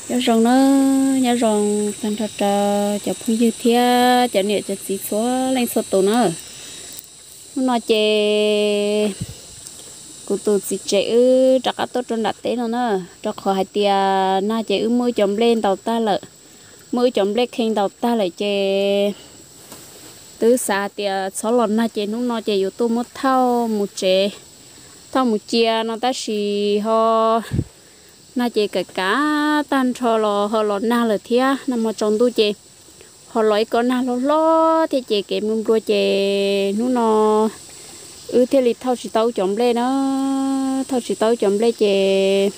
Nyob zoo na, nyob zoo tag nrho rau cov phooj ywg thiab cov niam cov txiv txhua leej txhua tus na. Hnub no ces kuv tus txiv tsev wb rov qab tuaj rau nram teb no na, rau qhov hais tias nag ces wb muab wb cov nplej ntaus tag lawm, muab wb cov nplej khee ntaus tag lawm ces twb xav hais tias txhob los nag ces hnub no ces yuav tuaj muab thauj mus tsev, thauj mus cia no tab sis ho nag ces kav kav tag nrho los ho los nag lawm thiab, nag hmo tsaus ntuj ces ho los ib kob nag hlob hlob thiab ces kev nplua nplua ces hnub no wb thiaj li thauj tsis tau wb cov nplej na. Thauj tsis tau wb cov nplej ces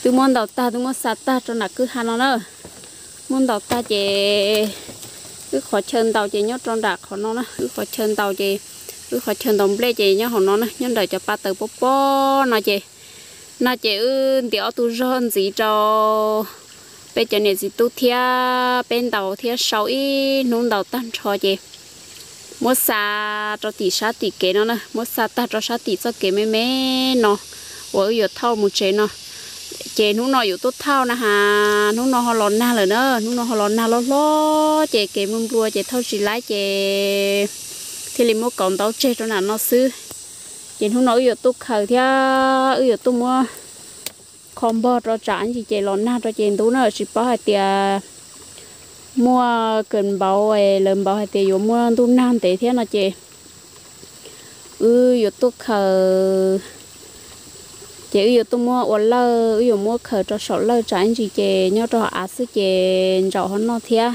twb muab ntaus tag, twb muab xa tag rau nram kwj ha no na. Muab ntaus tag ces wb qhov chaw ntaus ces nyob rau nram qhov no na, wb qhov chaw ntaus ces, wb qhov chaw ntaus nplej ces nyob hauv no na, nyob nram cov pa taws pob pob no ces, no ces wb ntim ob tug zog ntxiv rau peb cov niam txiv tub thiab peb ntaus thiab sau ib hnub ntaus tag nrho ces muab xa rau tim sab tim kev no na, muab xa tag rau sab tim txoj kev me me no uas wb yuav thauj mus tsev no. Ces hnub no yuav tuaj thauj na has, hnub no ho los nag lawm na, hnub no ho los nag hlob hlob ces kev nplua nplua ces thauj tsis laib ces thiaj li muab kauv ntaub tseg rau nram no xwb. Ces hnub no wb yuav tuaj khaws thiab wb yuav tuaj muab kho npog rau tsam ntsis ces los nag rau ces ntub na, tsis paub hais tias muaj kawm npauv, lawv npauv hais tias yuav muaj ntuj nag ntev thiab no ces wb yuav tuaj khaws, ces wb yuav tuaj muab ua lawj, wb yuav muab khaws rau saum lawj tsam ntsis ces nyob rau hauv av xwb ces ntsaum ho noj thiab.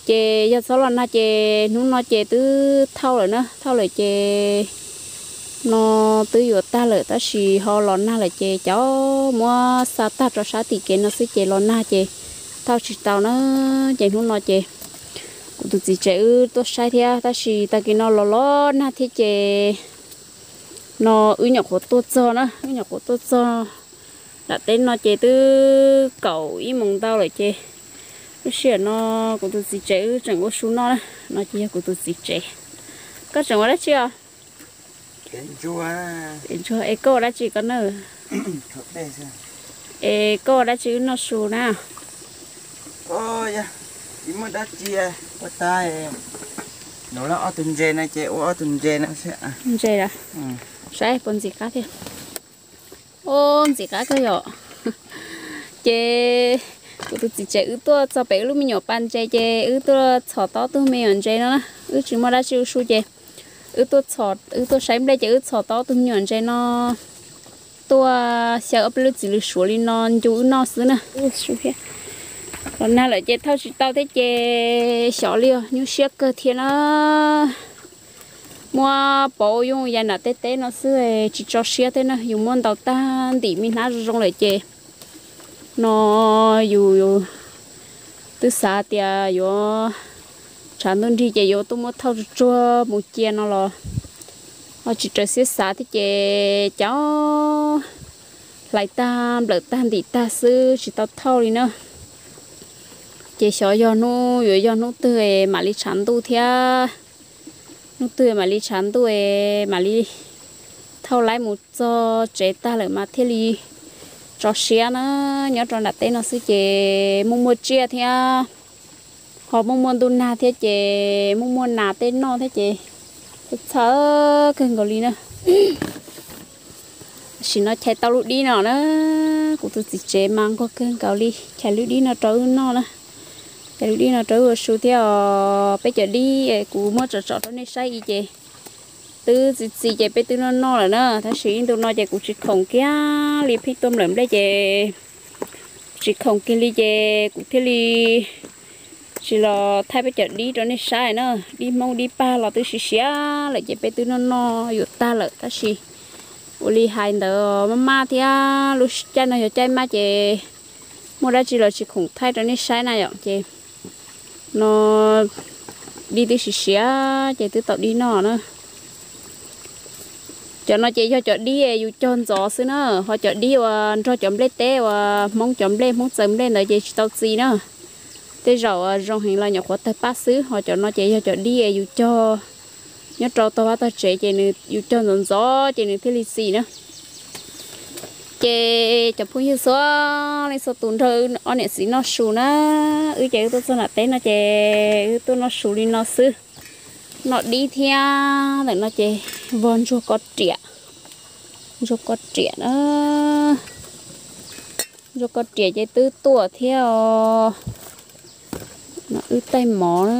Ces yog txhob los nag ces hnub no ces twb thauj lawm na, thauj lawm ces no twb yuav tag lawm tab sis ho los nag lawm ces cov muab xa tag rau sab tim kev no xwb ces los nag ces thauj tsis tau na. Ces hnub no ces kuv tus txiv tsev wb tuaj saib thiab tab sis tag kis no los los nag thiab ces no wb nyuam qhuav tuaj txog na, wb nyuam qhuav tuaj txog nram teb no ces twb kaum ib moos ntau lawm ces lub sij hawm no kuv tus txiv tsev wb tseem ua su noj na. No ces yog kuv tus txiv tsev. Koj tseem ua dab tsi os? Es koj ua dab tsi koj na? Es koj ua dab tsi wb noj su na? Ib muaj dab tsi ua tag, nuv lawm ob tug ntses no ces ua ob tug ntses no xwb. Ntses a? Saib puas ntxim qab thiab. Ub, ntxim qab kawg yom. Ces kuv tus txiv tsev wb tuaj txog pem wb lub me nyuam pas ntses ces wb tuaj txhom tau ob tug me nyuam ntses no na. Wb tsis muaj dab tsi ua su ces wb tuaj txhom, wb tuaj saib nplej ces wb txhom tau ob tug me nyuam ntses no tuaj xyaw ob peb lub txiv lws suav li no ncu wb noj xwb na. Los nag lawm ces thauj tsis tau thiab ces xyov li os, nyuaj siab kawg thiab na. Muab pauv yooj yim nram tej teb no xwb tsis tso siab thiab na, yus muab ntaus tag ntim me hnab zoo zoo lawm ces no yus twb xav tias yuav tshav ntuj nrig ces yuav tuaj muab thauj tsuag tsuag mus cia no los ho tsis raws siab xav thiab ces cov hlais tag nplawm tag ntim tag xwb tsis tau thauj li na. Ces xyov yog hnub, yuav yog hnub twg mam li tshav ntuj thiab, hnub twg mam li tshav ntuj es mam li thauj laib mus txog tsev tag lawm mas thiaj li tso siab na. Nyob rau nram teb no xwb ces muaj muaj tsiaj thiab ho muaj muaj ntuj nag thiab ces muaj muaj nas tej noj thiab ces txhawj kawg nkaus li na. Tam sim no chais tau lub dib no na, kuv tus txiv tsev mas nquag kawg nkaus li, chais lub dib no rau wb noj na. Chais lub dib no rau wb ua su thiab os. Peb cov dib kuv muab tsom tsom rau nej saib ib ces twb txi txiv ces peb twb noj noj lawm na, tab sis ib ntu no ces kuv tsis khoom kiag li, pheej tuaj nplawm nplej ces tsis khoom kiag li ces kuv thiaj li tsis los thaij peb cov dib rau nej saib na. Dib Hmoob dib pag los twb siav siav lawm ces peb twb noj noj yuav tag lawm tab sis ua li hais ntawd maj maj thiab, lub caij no yog caij maj ces muaj dab tsi los tsis khoom thaij rau nej saib na yom. Ces no dib twb siav siav ces twb tau dib noj na. Cov no ces yog cov dib yus cog ntxov xwb na, ho cov dib uas nrog cov nplej teb uas Hmoob cov nplej, Hmoob txawv nplej ntawd ces tsis tau txi na. Tej zaum zoo heev los nyuam qhuav tawg paj xwb, ho cov no ces yog cov dib yus cog nyob rau tog vaj tog tsev ces nws, yus cog ntxov ntxov ces nws thiaj li txi na. Ces cov phooj ywg txhua leej txhua tus nrog ob niam txiv noj su na, wb ces wb tuaj txog nram teb no ces wb tuaj noj su li no xwb, noj dib thiab. Ntawm no ces vog ntsuag ko riam, ntsuag ko riam na, ntsuag ko riam ces twb tuaj thiab os. Wb taij mov na.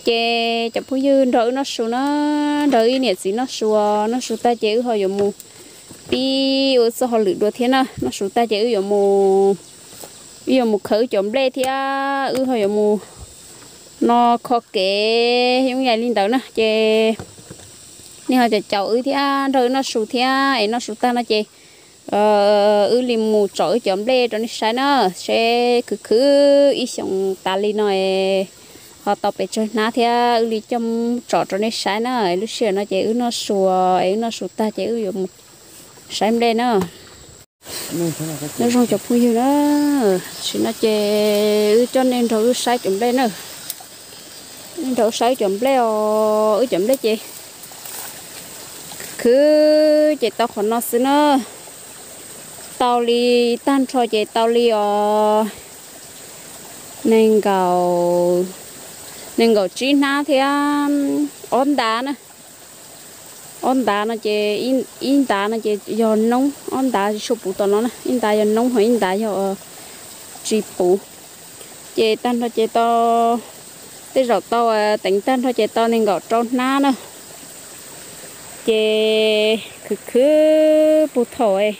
Ces cov phooj ywg nrog wb noj su na, nrog wb niam txiv noj su, noj su tag ces wb ho yuav mus pib ua txoj hauj lwm dua thiab na. Noj su tag ces wb yuav mus, wb yuav mus khaws wb cov nplej thiab wb ho yuav mus no kho kev yooj yim li ntawd na. Ces nej ho caum caum wb thiab nrog wb noj su thiab es noj su tag no ces wb li mus tsom wb cov nplej rau nej saib na, seb khwv khwv ib xyoos tas li no es ho tau pes tsawg hnab thiab wb li coj mus tsom rau nej saib na. Lub sij hawm no ces wb noj su es wb noj su tag ces wb yuav mus saib nplej na. Nyob zoo cov phooj ywg na, tam sim no ces wb coj nej nrog wb saib cov nplej na. Nej nrog wb saib wb cov nplej os, wb cov nplej ces khwv ces tau qhov no xwb na. Tau li tag nrho ces tau li os nees nkaum, nees nkaum tsib hnab thiab ob ntav na. Ob ntav no ces ib ntav no ces yog noob, ob ntav tsis tshua puv tom no na, ib ntav yog noob ho ib ntav yog tsis puv. Ces tag nrho ces tau, tej zaum tau teev tag nrho ces tau nees nkaum rau hnab na. Ces khwv khwv puag thaum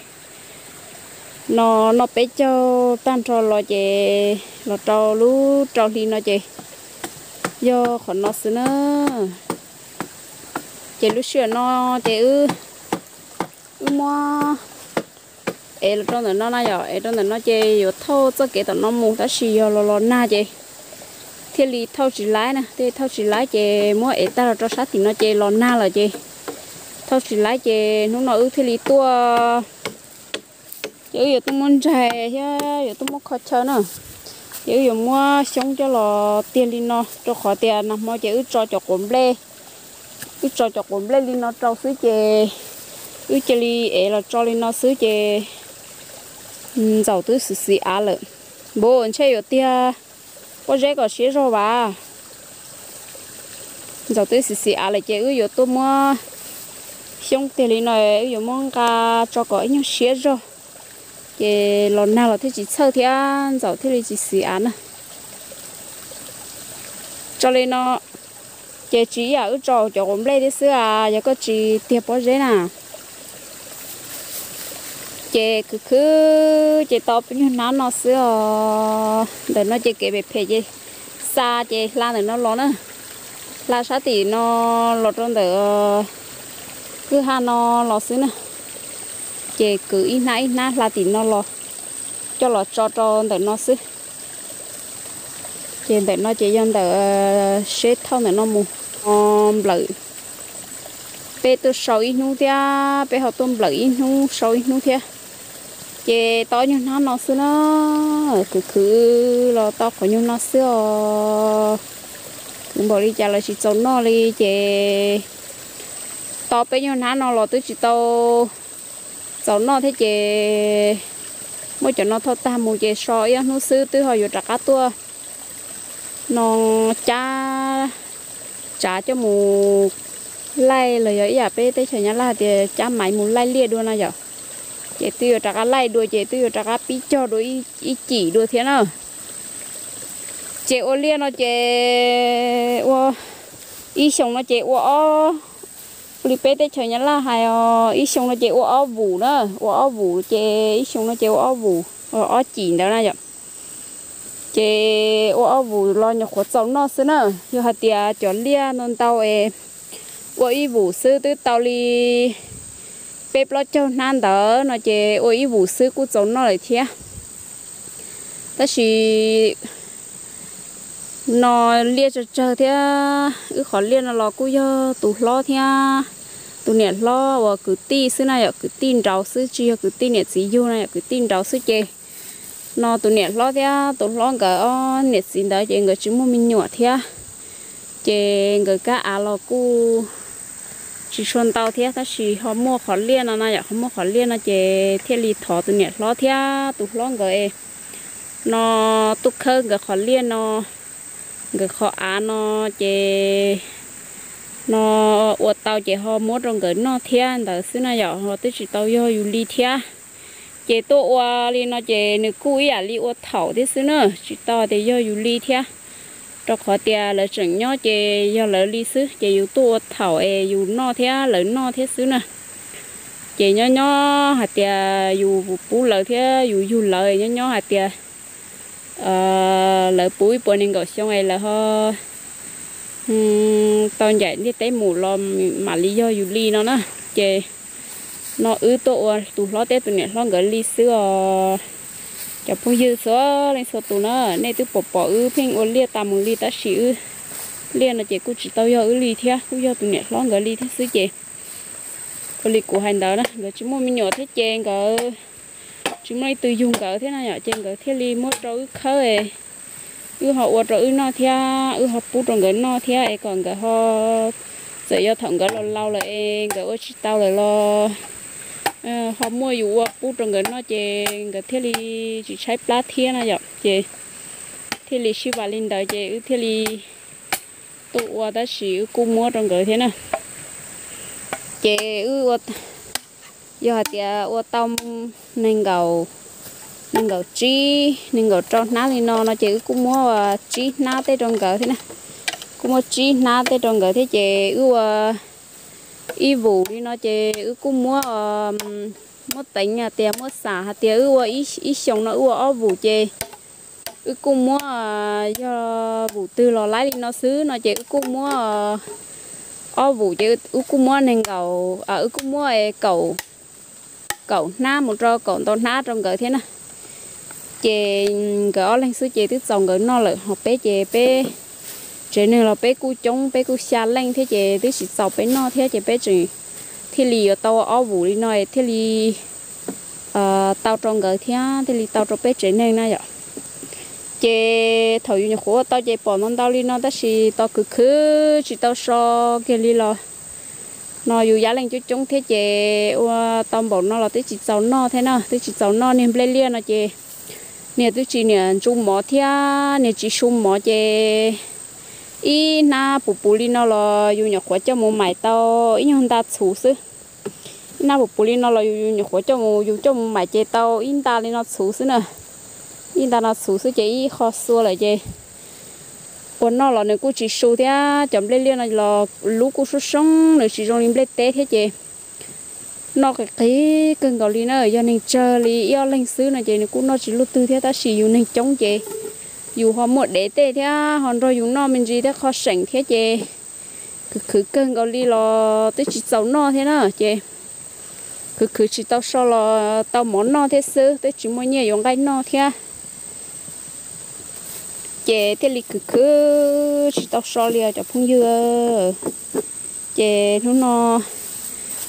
no noj peb caug tag nrho los ces los rau lub rau hli no ces yog qhov no xwb na. Ces lub sij hawm no ces wb, wb muab ev los rau ntawm no na yom, ev rau ntawm no ces yuav thauj txoj kev tom no mus tab sis yog los los nag ces thiaj li thauj tsis laib na, thiaj li thauj tsis laib ces muab ev tag los rau sab tim no ces los nag lawm ces thauj tsis laib ces hnub no wb thiaj li tuaj. Ces wb yuav tuaj muab ntsaig thiab yuav tuaj muab kho chaw na. Ces wb yuav muab xyoob coj los tiag li no rau qhov tias nag hmo ces wb tso cov quav nplej, wb tso cov quav nplej li no rau xwb ces wb cia li ev los tso li no xwb ces ntxaum twb xis xis av lawm. Npua ntshe yuav tiag pob zeb kom siab zog vas. Ntxaum twb xis xis av lawm ces wb yuav tuaj muab xyoob tiag li no, wb yuav muab nqa tso kom ib nyuag siab zog, ces los nag los thiaj tsis txhawj thiab ntxaum thiaj li tsis xis av na. Tso li no ces tsis ib yam wb tso cov quav nplej thiab xwb as, yog koj tsis tiag pob zeb na. Ces khwv khwv ces tau peb nyuag hnab no xwb os. Ntawm no ces kev phem phem ces xa ces hla ntawm no los na, hla sab tim no los rau ntawm kwj ha no los xwb na. Ces kwv ib hnab ib hnab hla tim no los coj los tso rau ntawm no xwb. Ces ntawm no ces yog ntawm seb thauj ntawm no mus nplawm. Peb tuaj sau ib hnub thiab, peb ho tuaj nplawm ib hnub sau ib hnub thiab. Ces tau nyuag hnab no xwb na, khwv khwv los tau qhov nyuag no xwb os. Khwv npaum li cas los tsis txaus noj li ces tau peb nyuag hnab no los twb tsis tau txaus noj thiab ces muab cov no thauj tag mus ces so ib ob hnub xwb twb ho yuav rov qab tuaj no cab tsav coj mus laij los yog ib yam peb teb chaws Nyab Laj hais tias cab maiv mus laij liaj dua no yom. Ces twb yuav rov qab laij dua ces twb yuav rov qab pib cog dua ib cim dua thiab na. Ces ua liaj no ces ua ib xyoos no ces ua ob, li peb teb chaws Nyab Laj hais os, ib xyoos no ces ua ob vus na, ua ob vus ces ib xyoos no ces ua ob vus, ob cim ntawd na yom. Ces ua ob vus los nyuam qhuav txaus noj xwb na. Yog hais tias cov liaj ntau ntau es ua ib vus xwb twb tau li peb plaub caug hnab ntawd no ces ua ib vus xwb kuj txaus noj lawm thiab. Tab sis no liaj tsawg tsawg thiab, wb qhov liaj no los kuj yog tus hlob thiab tus niam hlob uas kwv tij xwb na yom, kwv tij nraud xwb tsis yog kwv tij niam txiv yug na yom, kwv tij nraud xwb ces no tus niam hlob thiab tus hlob nkawd ob niam txiv ntawd ces nkawd tsis muaj me nyuam thiab. Ces nkawd kab av los kuj tsis tshua ntau thiab, tab sis ho muaj qhov liaj no na yom, ho muaj qhov liaj no ces thiaj li thov tus niam hlob thiab tus hlob nkawd es no tuaj khawb nkawd qhov liaj no, nkawd qhov av no, ces no ua tau ces ho muab rau nkawd noj thiab ntawd xwb na yom, ho twb tsis tau yog yus li thiab. Ces tuaj ua li no ces nws kuj ib yam li ua thaum thiab xwb na, tsis tau tias yog yus li thiab, rau qhov tias lawv tseem nyob ces yog lawv li xwb, ces yus tuaj ua thaum es yus noj thiab lawv noj thiab xwb na. Ces nyob nyob hais tias yus pub lawv thiab yus yug lawv, nyob nyob hais tias lawv puv ib puas nees nkaum xyoo es lawv ho tau ncaim ntiaj teb mus los mam li yog yus li no na. Ces no wb tuaj ua tus hlob thiab tus niam hlob nkawd li xwb os. Cov phooj ywg txhua leej txhua tus na, nej twb pom pom wb pheej ua liaj tas mus li, tab sis wb liaj no ces kuj tsis tau yog wb li thiab, kuj yog tus niam hlob nkawd li thiab xwb ces ua li kuv hais ntawd na, nkawd tsis muaj me nyuam thiab ces nkawd tsis muaj leej twg yug nkawd thiab no yom, ces nkawd thiaj li muab rau wb khawb, wb ho ua rau wb noj thiab wb ho pub rau nkawd noj thiab es kom nkawd ho, txawm yog thaum nkawd laus laus lawm es nkawd ua tsis tau lawm los ho muaj yus ua pub rau nkawd noj ces nkawd thiaj li tsis tshaib plab thiab no yom. Ces thiaj li sib vam li ntawd ces wb thiaj li tuaj ua, tab sis wb kuj muab rau nkawd thiab na. Ces wb ua, yog hais tias ua tau nees nkaum, nees nkaum tsib nees nkaum rau hnab li no no ces wb kuj muab tsib hnab tej rau nkawd thiab na. Kuj muab tsib hnab tej rau nkawd thiab ces wb ua ib vus li no ces wb kuj muab, muab teev hais tias muab xam hais tias wb ua ib xyoos no wb ua ob vus ces wb kuj muab, yog vus twg los laib li no xwb no ces wb kuj muab ob vus ces wb kuj muab nees nkaum, wb kuj muab kaum, kaum hnab mus rau kaum ntau hnab rau nkawd thiab na. Ces nkawd ob leeg xwb ces twb txaus nkawd noj lawm, ho peb ces peb tsev neeg los peb kuj coob, peb kuj xya leej thiab ces twb tsis txaus peb noj thiab ces peb tseem thiaj li yuav tau ob vus li no thiaj li tau rau nkawd thiab thiaj li tau rau peb tsev neeg na yom. Ces thaum yus nyuam qhuav ua tau ces pom ntau ntau li no tab sis tos khwv khwv tsis tau so kiag li los no yus yam leej coob coob thiab ces ua tau npaum no los twb tsis txaus noj thiab na, twb tsis txaus noj. Niag nplej liaj no ces niag twb tsis niam ntsu mov thiab niag tsis su mov ces ib hnab puv puv li no los yus nyuam qhuav coj mus maim tau ib nyuag nta txhuv xwb. Ib hnab puv puv li no los yus nyuam qhuav coj mus, yus coj mus maim ces tau ib nta li no txhuv xwb na. Ib nta no txhuv xwb ces ib qho xua lawm ces ua noj los nws kuj tsis su thiab. Cov nplej liaj no los lub kuj soob soob, nws tsis zoo li nplej teb thiab ces noj qis qis kawg nkaus li na. Yog neeg tsawg li ib ob leeg xwb no ces nws kuj noj tsis luaj twg thiab, tab sis yus neeg coob ces yus ho muaj dev tej thiab ho nrog yus noj me ntsis thiab qhov seem thiab ces khwv khwv kawg nkaus li los twb tsis txaus noj thiab na ces khwv khwv tsis tau so los tau mov noj thiab xwb, twb tsis muaj nyiaj yuav nqaij noj thiab. Ces thiaj li khwv khwv tsis tau so li os cov phooj ywg. Ces hnub no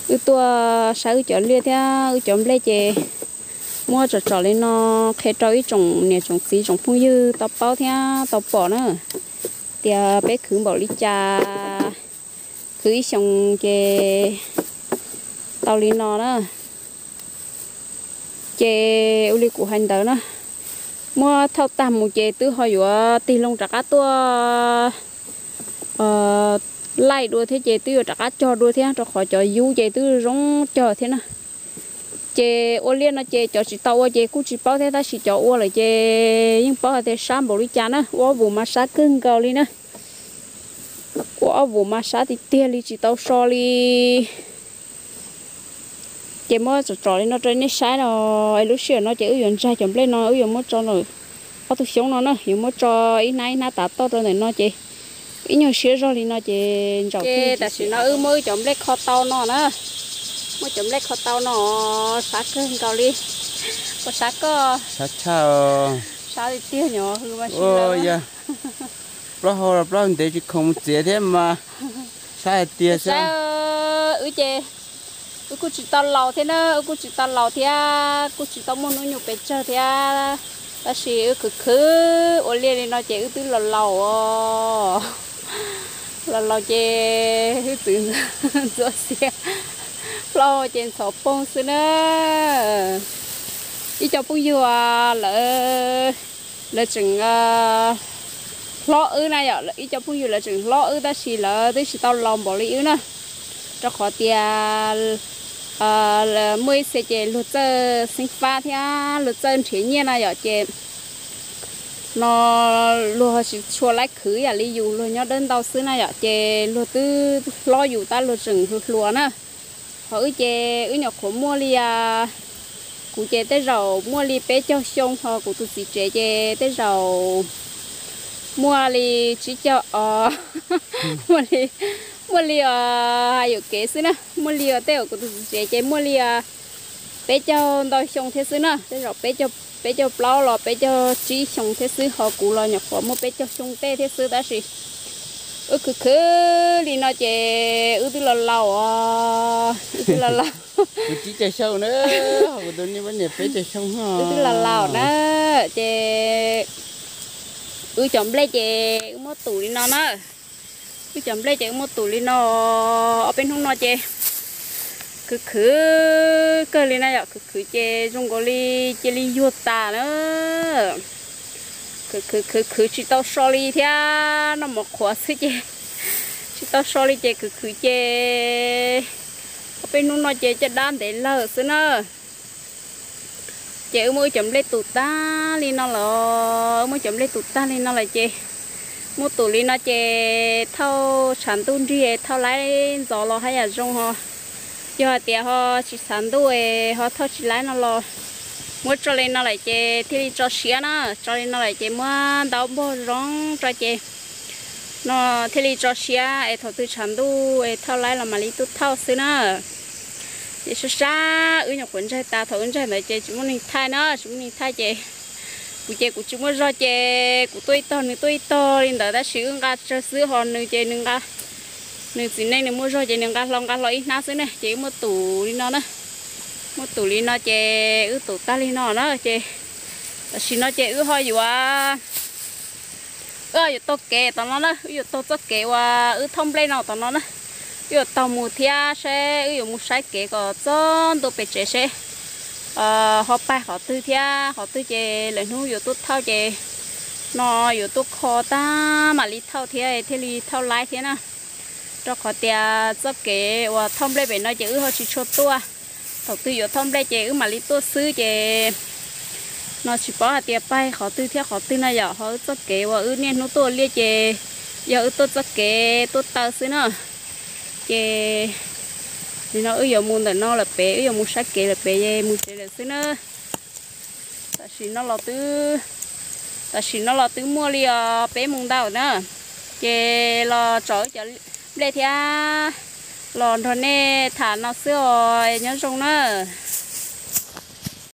wb tuaj saib wb cov liaj thiab wb cov nplej ces muab tsom tsom li no qhia rau ib tsoom niam tsoom txiv tsoom phooj ywg tau paub thiab tau pom na, tias peb khwv npaum li cas, khwv ib xyoos ces tau li no na. Ces ua li kuv hais ntawd na, muab thauj tag mus ces twb ho yuav tig loo rov qab tuaj laij dua thiab ces twb yuav rov qab cog dua thiab, rau qhov cov yub ces twb zoo cog thiab na. Ces ua liaj no ces cov tsis tau ua ces kuj tsis paub thiab, tab sis cov ua lawm ces yeej paub hais tias sab npaum li cas na. Ua ob vus mas sab kawg nkaus li na. Ua ob vus mas sab tiag tiag li tsis tau so li. Ces muab tsom tsom li no rau nej saib no, es lub sij hawm no ces wb yuav ntsaig cov nplej no wb yuav muab tso ntawm ob tug xyoob no na, yuav muab tso ib hnab ib hnab tav toj rau ntawm no ces ib nyuag siab zog li no ces ntsaum. Ces tam sim no wb muab wb cov nplej kho tau no na, muab cov nplej kho tau no, sab kawg nkaus li. Ua sab koj, sab tiag tiag nyuam hws mas. Plaub hau los plaub hau ntev tsis khoom mus txiav thiab mas sab hais tias xwb. Wb ces wb kuj tsis tau laus thiab na, wb kuj tsis tau laus thiab kuj tsis tau muaj hnub nyoog pes tsawg thiab, tab sis wb khwv khwv ua liaj li no ces wb twb laus laus os. Los laus ces wb txwv ntxuav xiav, hlob ces ntxhov poog xwb na. Ib co phooj ywg lawv, lawv tseem hlob wb na yom, ib co phooj ywg lawv tseem hlob wb tab sis lawv twb tsis tau laus npaum li wb na, rau qhov tias muaj ib txhia ces luag txawj xeeb fab thiab luag txawj nrhiav nyiaj na yom, ces no luag tsis tshua laib khwv yam li yus, luag nyob dawb ntau xwb na yom, ces luag twb hlob yus tab luag tseem hluas hluas na. Ho wb ces wb nyuam qhuav muaj li, kuv ces tej zaum muaj li peb caug xyoo, ho kuv tus txiv tsev ces tej zaum muaj li tsib caug, muaj li, muaj li os, hais yuam kev xwb na, muaj li os, tej zaum kuv tus txiv tsev ces muaj li peb caug ntau xyoo thiab xwb na, tej zaum peb caug plaub los peb caug tsib xyoo thiab xwb, ho kuv los nyuam qhuav muaj peb caug xyoo tej thiab xwb, tab sis wb khwv khwv li no ces wb twb los laus os, wb twb los laus. Kuv tsib caug xyoo na, kuv tus niam peb caug xyoo, wb twb los laus na, ces wb cov nplej ces wb muab tus li no na. Wb cov nplej ces wb muab tus li no, ob peb hnub no ces khwv khwv kawg li na yom, khwv khwv ces zoo nkaus li cia li yuag tas na. Khwv khwv khwv khwv tsis tau so li thiab, noj mov qhuav xwb ces tsis tau so li ces khwv khwv ces ob peb hnub no ces caj dab ntev lawm xwb na. Ces wb muab wb cov nplej tus tag li no lawm, wb muab cov nplej tus tag li no lawm ces muab tus li no ces thauj tshav ntuj nrig thauj laib ntxov los haj yam zoo ho. Yog hais tias ho tsis tshav ntuj es ho thauj tsis laib no los muab tso li no lawm ces thiaj li tso siab na, tso li no lawm ces muab ntaub npog zoo tso ces no thiaj li tso siab es thaum twg tshav ntuj es thauj laib los mam li tuaj thauj xwb na. Ces sab sab wb nyuam qhuav ntsaig tas, thaum wb ntsaig ntawd ces tsis muaj neeg thaij na, tsis muaj neeg thaij ces kuv ces kuv tsis muaj zog ces kuv tuaj ib tog nws tuaj ib tog li ntawd, tab sis wb nqa tsawg xwb ho nws ces nws nqa, nws txiv neej nws muaj zog ces nws nqa hlo nqa hlo ib hnab xwb ne, ces wb muab tus li no na. Muab tus li no ces wb tus tag li no na ces tam sim no ces wb ho yuav, wb ho yuav taug kev tom no na, wb yuav taug txoj kev uas wb thauj nplej no tom no na. Wb yuav taug mus thiab seb wb yuav mus saib kev kom txog ntua pem tsev seb ho pais qhov twg thiab qhov twg ces lwm hnub yuav tuaj thauj ces no yuav tuaj kho tag mam li thauj thiab thiaj li thauj laib thiab na. Rau qhov tias txoj kev uas thauj nplej pem no ces wb ho tsis tshua tuaj. Thaum twg yuav thauj nplej ces wb mam li tuaj xwb ces no tsis paub hais tias pais qhov twg thiab qhov twg no yom, ho wb txoj kev uas wb niaj hnub tuaj ua liaj ces yog wb tuaj txoj kev tuaj taw xwb na. Ces nim no wb yuav mus ntawm no lawm pem, wb yuav mus saib kev lawm pem es mus tsev lawm xwb na. Tam sim no los twb, tam sim no los twb muaj li os peb moos ntau na. Ces los tso wb cov nplej thiab los nrog nej tham no xwb os, nyob zoo na.